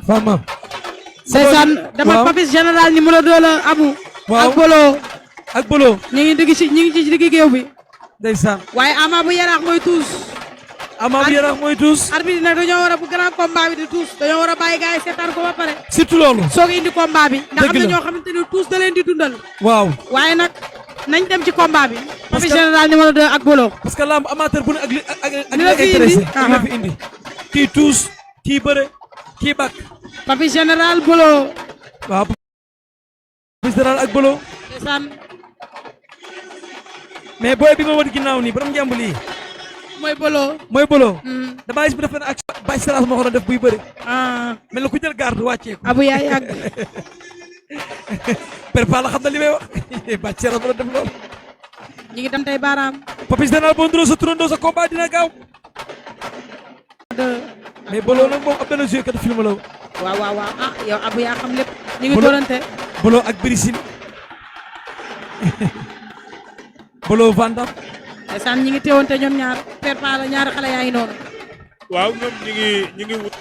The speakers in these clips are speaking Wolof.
Fama. Ndeysaan dama Papis général numéro 2 la Abu. waaw ak Bolo. ak Bolo. ñu ngi ci digg géew bi. ndeysaan. waaye Ama bu Yaraax mooy tuus. Ama bu Yaraax mooy tuus. arbitre nag dañoo war a bu grand combat bi di tuus dañoo war a bàyyi gars yi seetaan ko ba pare. surtout loolu. soog indi combat bi. ndax am dëgg na la ñoo xamante ni tuus da leen di dundal. waaw. waaye nag nañ dem ci combat bi. parce Papis que général numéro 2 ak Bolo. parce que lamb amateur bu ne ak li li la fi intéressé indi. li la fi indi. kii tuus kii bëre kii bak. Papis général Bolo. waaw. Papis général ak Bolo. ndeysaan mais booy bi ma woon ginnaaw nii borom njàmb lii. mooy Bolo. mooy Bolo. damaa gis bu def benn action bàyyi séance ma ko doon def buy bëre. mel na ku jël garde wàccee ko. Abu yaay yàgg. Perpa la xam na li may wax bàyyi séance ma doon def loolu. ñu ngi dem tey baaraam. Papis général boo nduroo sa turandoo sa combat dina gaaw. mais Bolo nag moom ab benn joué kat film la. waaw ah yow Abu yaa xam lépp. ñu ngi doorante. Bolo ak Brisine. Bolo Vandam. ndeysaan ñi ngi teewante ñoom ñaar Perpa la ñaari xale yaa ngi noonu. waaw ñoom ñi ngi wut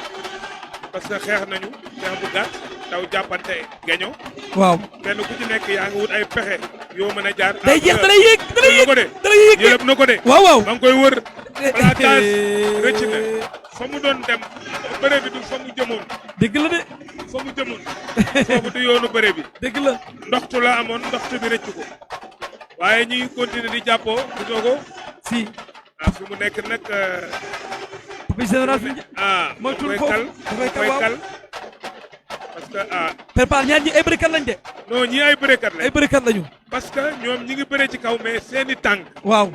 parce que xeex nañu xeex bu gàtt daw jàppante geño waaw. kenn ku ci nekk yaa ngi wut ay pexe yoo mën a jaar. day jeex da lay yéeg da lay yéeg ko de da lay yéeg yëlëb na ko de. waaw waaw. ma ngi koy wër. placage rëcc na fa mu doon dem bëre bi du fa mu jëmoon. dëgg la de. fa mu jëmoon foofu du yoonu bëre bi. dëgg la. ndoxtu la amoon ndoxtu bi rëcc ko waaye ñi ngi continuer di jàppoo gisoo ko. si. fi mu nekk nag. Papis général fi mooy tul foofu dafay kal parce que Perpa ñaar ñi ay bërekat lañ de. non ñii ay bërekat lañ. ay bërekat lañu. parce que ñoom ñi ngi bëre ci kaw mais seeni tànk waaw.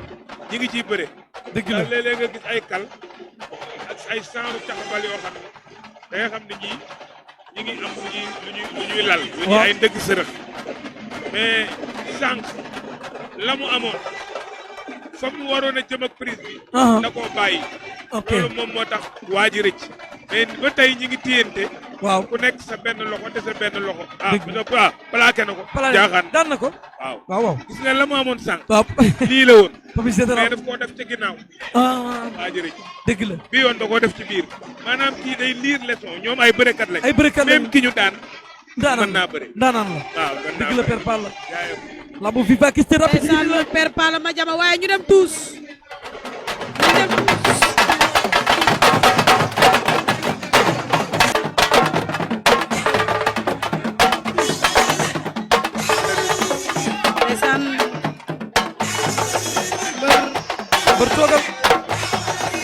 ñi ngi ciy bëre. dëgg la léeg-léeg nga gis ay kal ak ay genre caxabal yoo xam ne da nga xam ne ñii ñi ngi am lu ñuy lal. lu ñuy ay ndëgg sërëx mais sànq la mu amoon fa mu waroon a jëm ak prise bi. da koo bàyyi. ok loolu moom moo tax waa ji rëcc mais ba tey ñi ngi téyante. waaw ku nekk sa benn loxo te sa benn loxo. dëgg plaqué na ko. jaaxaan daan na ko. waaw waaw. gis nga la mu amoon sànq. waaw. lii la woon. Papis général mais daf koo def ca ginnaaw. waa ji rëcc. dëgg la. bi yoon da koo def ci biir maanaam kii day liir leçon ñoom ay bërekat lañ. ay bërekat lañ même ki ñu daan. ndaanaan mën naa bëre. ndaanaan la. waaw mën naa dëgg la bëre. Perpa la. jaayam. la bu fi fakis te rapide ndeysaan Perpa la ma jama waaye ñu dem tuus. ñu dem tuus. ndeysaan bër toogal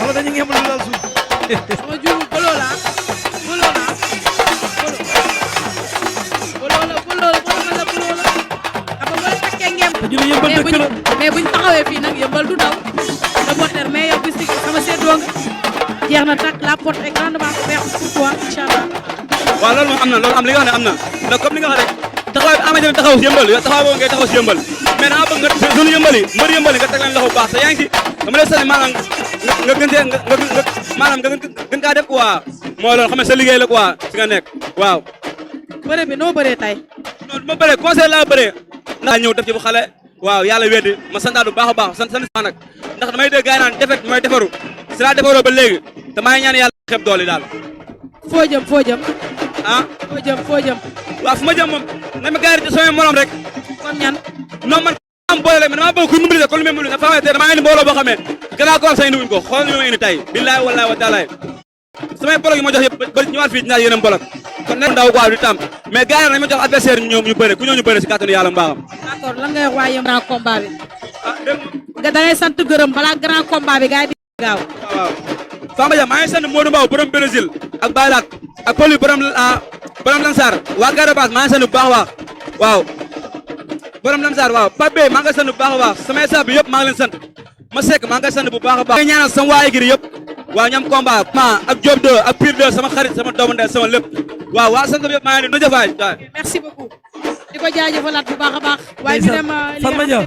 wala dañu ngi xamul lu laal suuf. sama juumul Bolo la Bolo la Bolo la aba mooy takkee ngem te ñu ne yëmbal dëkk la. mais buñ taxawee fii nag yëmbal du daw reporter mais yow bis sama seddoo nga jeex na tak la porte est grandement ouverte pour toi inchallah waaw loolu moom am na loolu am li nga xam ne am na ndax comme li nga xam rek taxawaay bi Ama Dia taxaw si yëmbal yow taxawaay boobu ngay taxaw si yëmbal mais dama bëgg nga zone yëmbal yi mbër yëmbal yi nga teg leen loxo bu baax te yaa ngi ci dama lay sori maanaam nga gën cee maanaam nga gën kaa def quoi mooy loolu xam ne sa liggéey la quoi si nga nekk waaw bëre bi noo bëree tay non ma bëree conseil laa bëree ndax ñëw def ci bu xale waaw yàlla weddi ma santaat bu baax a baax sant nag ndax damay dégg gars yi naan defet mooy defaru si laa defaroo ba léegi te maa ngi ñaan yàlla xeeb doole daal foo jëm foo jëm waaw fu ma jëm moom na ma gars yi samay morom rek kon ñan non man am boole rek man damaa bëgg kuy mobiliser kon lu muy mobiliser dafa xamante damaa indi mbooloo boo xamee gannaaw ko sax indi wuñ ko xool ñu ma indi tey billahi wallahi wa taala samay bolok yi ma jox yëpp ba ñëwaat fii dinaa yéenam bolok kon nekk ndaw quoi du tam mais gars yi nañ ma jox adversaire ñoom ñu bëre ku ñëw ñu bëre si kàttanu yàlla mbaaxam. d'accord lan ngay wax waa yëm grand combat bi. ah dégg nga da ngay sant gërëm balaa grand combat bi gars yi di gaaw. waaw Famba Dia maa ngi sant Modou Mbaw borom Brésil ak Baylaat ak Poli borom Lansar waa Garabas maa ngi sant bu baax a baax waaw borom Lansar waaw Pape Bey maa ngi sant bu baax a baax sama staff bi yëpp maa ngi leen sant ma sekk maa ngi sant bu baax a baax. ñaanal sama waa écurie yëpp waaw ñam combat ma ak Diop 2 ak Pire 2 sama xarit sama doomu ndey sama lépp waaw waa sant bi yëpp maa ngi leen di nuyu. merci beaucoup di ko jaajëfalaat bu baax a baax. waaye ñu dem Farma Dia